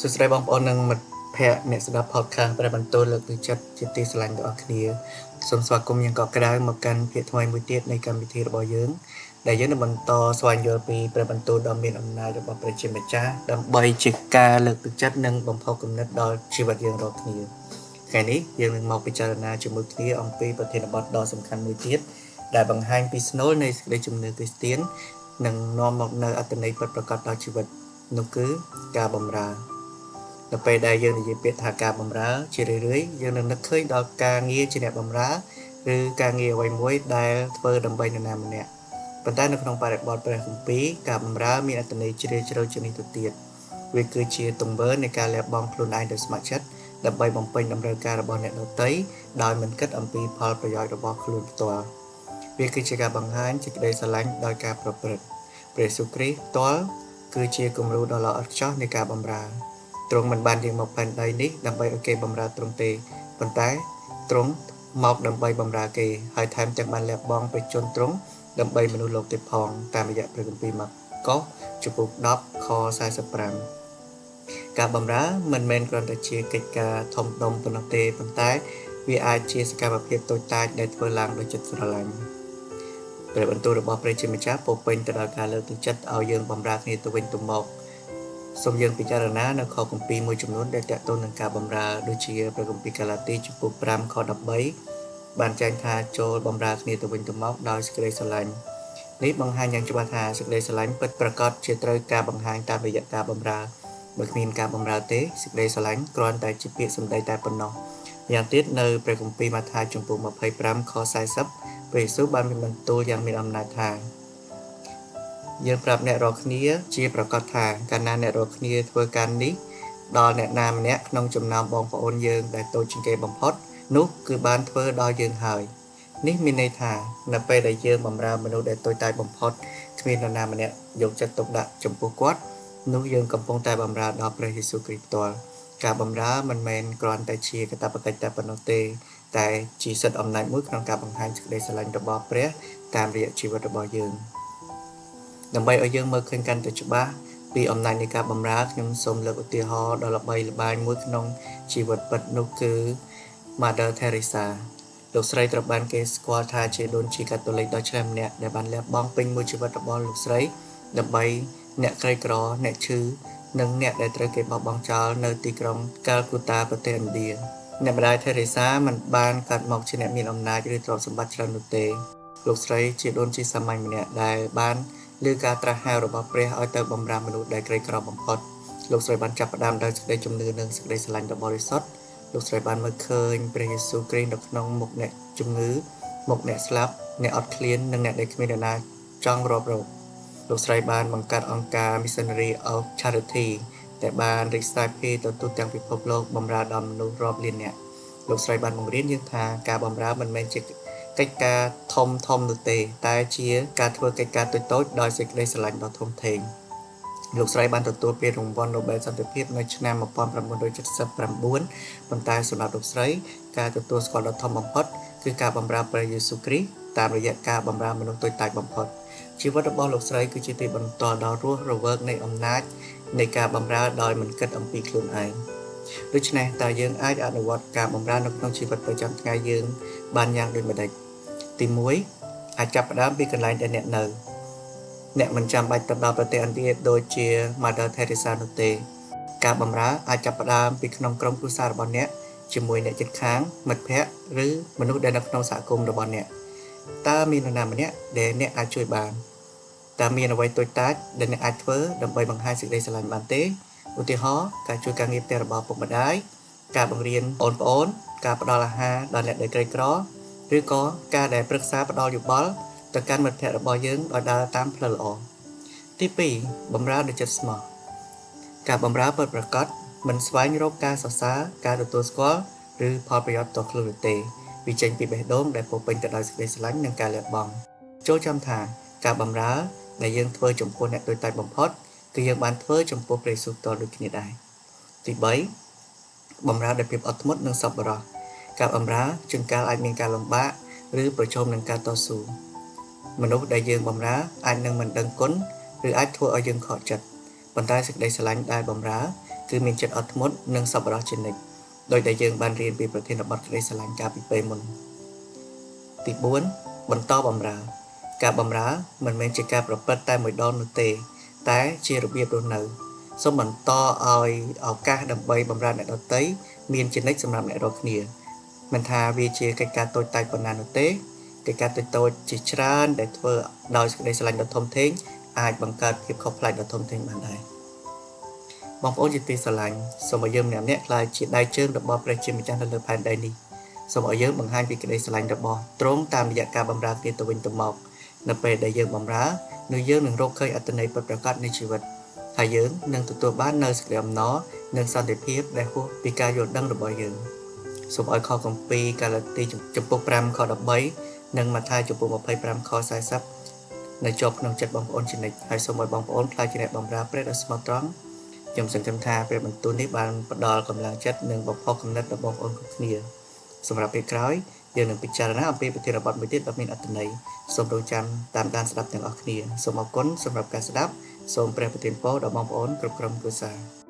សួស្តីបងប្អូននិងមិត្តភ័ក្តិអ្នកស្ដាប់ podcast ព្រះបន្ទូលលើកទឹកចិត្តជាទីស្រឡាញ់ទាំងអស់គ្នាសូមស្វាគមន៍យ៉ាងកក់ក្ដៅមកកាន់ភាគថ្មីមួយទៀតនៃកម្មវិធីរបស់យើងដែលយើងនឹងបន្តស្វែងយល់ពីព្រះបន្ទូលដ៏មានអំណាចរបស់ព្រះជាម្ចាស់ដើម្បីជាការលើកទឹកចិត្តនិងបំផុសគំនិតដល់ជីវិតយើងរាល់គ្នាថ្ងៃនេះយើងនឹងមកពិចារណាជាមួយគ្នាអំពីប្រធានបទដ៏សំខាន់មួយទៀតដែលបង្ហាញពីស្នូលនៃសេចក្តីជំនឿគ្រីស្ទៀននិងនាំមកនូវអត្ថន័យពិតប្រាកដដល់ជីវិតនោះគឺការបម្រើនៅពេលដែលយើងនិយាយពាក្យថាការបម្រើជារឿយៗយើងនឹងនឹកឃើញដល់ការងារជាអ្នកបម្រើឬការងារអ្វីមួយដែលធ្វើដើម្បីនរណាម្នាក់ប៉ុន្តែនៅក្នុងបរិបទព្រះគម្ពីរការបម្រើមានអត្ថន័យជ្រាលជ្រៅជាងនេះទៅទៀតវាគឺជាទង្វើនៃការលះបង់ខ្លួនឯងដោយស្ម័គ្រចិត្តដើម្បីបំពេញតម្រូវការរបស់អ្នកដទៃដោយមិនគិតអំពីផលប្រយោជន៍របស់ខ្លួនផ្ទាល់វាគឺជាការបង្ហាញសេចក្តីស្រឡាញ់ដោយការប្រព្រឹត្តព្រះយេស៊ូវគ្រីស្ទផ្ទាល់គឺជាគំរូដ៏ល្អឥតខ្ចោះនៃការបម្រើទ្រង់មិនបានយាងមកផែនដីនេះដើម្បីឲ្យគេបម្រើទ្រង់ទេប៉ុន្តែទ្រង់មកដើម្បីបម្រើគេហើយថែមទាំងបានលះបង់ព្រះជន្មទ្រង់ដើម្បីមនុស្សលោកទៀតផងតាមរយៈព្រះគម្ពីរម៉ាកុសជំពូក10ខ45ការបម្រើមិនមែនគ្រាន់តែជាកិច្ចការធំដុំប៉ុណ្ណោះទេប៉ុន្តែវាអាចជាសកម្មភាពតូចតាចដែលធ្វើឡើងដោយចិត្តស្រឡាញ់ព្រះបន្ទូលរបស់ព្រះជាម្ចាស់ពោពេញទៅដោយការលើកទឹកចិត្តឲ្យយើងបម្រើគ្នាទៅវិញទៅមកសូមយើងពិចារណានៅខគម្ពីរមួយចំនួនដែលទាក់ទងនឹងការបម្រើដូចជាព្រះគម្ពីរកាឡាទីជំពូក5ខ13បានចែងថាចូលបម្រើគ្នាទៅវិញទៅមកដោយសេចក្តីស្រឡាញ់នេះបង្ហាញយ៉ាងច្បាស់ថាសេចក្តីស្រឡាញ់ពិតប្រាកដជាត្រូវការបង្ហាញតាមរយៈការបម្រើបើគ្មានការបម្រើទេសេចក្តីស្រឡាញ់គ្រាន់តែជាពាក្យសម្ដីតែប៉ុណ្ណោះយ៉ាងទៀតនៅព្រះគម្ពីរម៉ាថាយជំពូក25ខ40ព្រះយេស៊ូវបានមានបន្ទូលយ៉ាងមានអំណាចថាយើងប្រាប់អ្នករាល់គ្នាជាប្រកាសថាកាលណាអ្នករាល់គ្នាធ្វើការនេះដល់អ្នកណាម្នាក់ក្នុងចំណោមបងប្អូនយើងដែលតូចជាងគេបំផុតនោះគឺបានធ្វើដល់យើងហើយនេះមានន័យថានៅពេលដែលយើងបម្រើមនុស្សដែលតូចតាចបំផុតគ្មាននរណាម្នាក់យកចិត្តទុកដាក់ចំពោះគាត់នោះយើងកំពុងតែបម្រើដល់ព្រះយេស៊ូវគ្រីស្ទផ្ទាល់ការបម្រើមិនមែនគ្រាន់តែជាកាតព្វកិច្ចតែប៉ុណ្ណោះទេតែជាសិទ្ធិអំណាចមួយក្នុងការបង្ហាញសេចក្តីស្រឡាញ់របស់ព្រះតាមរយៈជីវិតរបស់យើងដើម្បីឲ្យយើងមើលឃើញកាន់តែច្បាស់ពីអំណាចនៃការបម្រើខ្ញុំសូមលើកឧទាហរណ៍ដ៏ល្បីល្បាញមួយក្នុងជីវិតពិតនោះគឺ Mother Teresa លោកស្រីត្រូវបានគេស្គាល់ថាជាដូនជីកាតូលិកដ៏ឆ្នើមម្នាក់ដែលបានលះបង់ពេញមួយជីវិតរបស់លោកស្រីដើម្បីអ្នកក្រីក្រអ្នកឈឺនិងអ្នកដែលត្រូវគេបោះបង់ចោលនៅទីក្រុងកាល់គូតាប្រទេសឥណ្ឌាអ្នកម្ដាយ Teresa មិនបានកើតមកជាអ្នកមានអំណាចឬទ្រព្យសម្បត្តិច្រើននោះទេលោកស្រីជាដូនជីសាមញ្ញម្នាក់ដែលបានឮការត្រាស់ហៅរបស់ព្រះឲ្យទៅបម្រើមនុស្សដែលក្រីក្របំផុតលោកស្រីបានចាប់ផ្ដើមដោយសេចក្តីជំនឿនិងសេចក្តីស្រឡាញ់ដ៏បរិសុទ្ធលោកស្រីបានមើលឃើញព្រះយេស៊ូវគ្រីស្ទនៅក្នុងមុខអ្នកជំងឺមុខអ្នកស្លាប់អ្នកអត់ឃ្លាននិងអ្នកដែលគ្មាននរណាចង់រាប់រកលោកស្រីបានបង្កើតអង្គការ Missionary of Charity ដែលបានរីកសាយភាយទៅទូទាំងពិភពលោកបម្រើដល់មនុស្សរាប់លាននាក់លោកស្រីបានបង្រៀនយើងថាការបម្រើមិនមែនជាកិច្ចការធំធំនោះទេតែជាការធ្វើកិច្ចការតូចៗដោយសេចក្តីស្រឡាញ់ដ៏ធំធេងលោកស្រីបានទទួលពានរង្វាន់ Nobel សន្តិភាពនៅឆ្នាំ1979ប៉ុន្តែសម្រាប់លោកស្រីការទទួលស្គាល់ដ៏ធំបំផុតគឺការបម្រើព្រះយេស៊ូវគ្រីស្ទតាមរយៈការបម្រើមនុស្សតូចតាចបំផុតជីវិតរបស់លោកស្រីគឺជាទីបន្ទាល់ដ៏រស់រវើកនៃអំណាចនៃការបម្រើដោយមិនគិតអំពីខ្លួនឯងដូច្នេះតើយើងអាចអនុវត្តការបម្រើនៅក្នុងជីវិតប្រចាំថ្ងៃយើងបានយ៉ាងដូចម្តេចទី1អាចចាប់ផ្ដើមពីកន្លែងដែលអ្នកនៅអ្នកមិនចាំបាច់ទៅដល់ប្រទេសឥណ្ឌាដូចជា Mother Teresa នោះទេការបម្រើអាចចាប់ផ្ដើមពីក្នុងក្រុមគ្រួសាររបស់អ្នកជាមួយអ្នកជិតខាងមិត្តភ័ក្តិឬមនុស្សដែលនៅក្នុងសហគមន៍របស់អ្នកតើមាននរណាម្នាក់ដែលអ្នកអាចជួយបានតើមានអ្វីតូចតាចដែលអ្នកអាចធ្វើដើម្បីបង្ហាញសេចក្តីស្រឡាញ់បានទេឧទាហរណ៍ការជួយការងារផ្ទះរបស់ឪពុកម្ដាយការបង្រៀនប្អូនៗការផ្ដល់អាហារដល់អ្នកដែលក្រីក្រឬក៏ការដែលប្រឹក្សាផ្ដល់យោបល់ទៅកាន់មិត្តភ័ក្តិរបស់យើងឲ្យដើរតាមផ្លូវល្អទី2បម្រើដោយចិត្តស្មោះការបម្រើពិតប្រាកដមិនស្វែងរកការសរសើរការទទួលស្គាល់ឬផលប្រយោជន៍ផ្ទាល់ខ្លួននោះទេវាចេញពីបេះដូងដែលពោពេញទៅដោយសេចក្តីស្រឡាញ់និងការលះបង់ចូលចាំថាការបម្រើដែលយើងធ្វើចំពោះអ្នកតូចតាចបំផុតគឺយើងបានធ្វើចំពោះព្រះយេស៊ូវផ្ទាល់ដូចគ្នាដែរទី3បម្រើដោយភាពអត់ធ្មត់និងសប្បុរសការបម្រើជួនកាលអាចមានការលំបាកឬប្រឈមនឹងការតស៊ូមនុស្សដែលយើងបម្រើអាចនឹងមិនដឹងគុណឬអាចធ្វើឲ្យយើងខកចិត្តប៉ុន្តែសេចក្តីស្រឡាញ់ដែលបម្រើ គឺមានចិត្តអត់ធ្មត់និងសប្បុរសជានិច្ចដោយដែលយើងបានរៀនពីប្រធានបទក្តីស្រឡាញ់កាលពីពេលមុនទី4បន្តបម្រើការបម្រើមិនមែនជាការប្រព្រឹត្តតែមួយដងនោះទេតែជារបៀបរស់នៅសូមបន្តឲ្យឱកាសដើម្បីបម្រើអ្នកដទៃមានជានិច្ចសម្រាប់អ្នករាល់គ្នាមិនថាវាជាកិច្ចការតូចតាចប៉ុណ្ណានោះទេកិច្ចការតូចៗជាច្រើនដែលធ្វើដោយសេចក្តីស្រឡាញ់ដ៏ធំធេងអាចបង្កើតភាពខុសប្លែកដ៏ធំធេងបានដែរបងប្អូនជាទីស្រឡាញ់សូមឲ្យយើងម្នាក់ៗក្លាយជាដៃជើងរបស់ព្រះជាម្ចាស់នៅលើផែនដីនេះសូមឲ្យយើងបង្ហាញពីក្តីស្រឡាញ់របស់ទ្រង់តាមរយៈការបម្រើគ្នាទៅវិញទៅមកនៅពេលដែលយើងបម្រើនោះយើងនឹងរកឃើញអត្ថន័យពិតប្រាកដនៃជីវិតហើយយើងនឹងទទួលបាននូវសេចក្តីអំណរនិងសន្តិភាពដែលហួសពីការយល់ដឹងរបស់យើងសូមឲ្យខគម្ពីរកាឡាទីចំពុក5ខ13និងម៉ាថាយចំពុក25ខ40នៅជាប់ក្នុងចិត្តបងប្អូនជានិច្ចហើយសូមឲ្យបងប្អូនក្លាយជាអ្នកបម្រើព្រះដ៏ស្មោះត្រង់ខ្ញុំសង្ឃឹមថាព្រះបន្ទូលនេះបានផ្ដល់កម្លាំងចិត្តនិងបំផុសគំនិតដល់បងប្អូនគ្រប់គ្នាសម្រាប់ពេលក្រោយយើងនឹងពិចារណាអំពីប្រធានបទមួយទៀតដ៏មានអត្ថន័យសូមរងចាំតាមដានស្ដាប់ទាំងអស់គ្នាសូមអរគុណសម្រាប់ការស្ដាប់សូមព្រះប្រទានពរដល់បងប្អូនគ្រប់ក្រុមគ្រួសារ។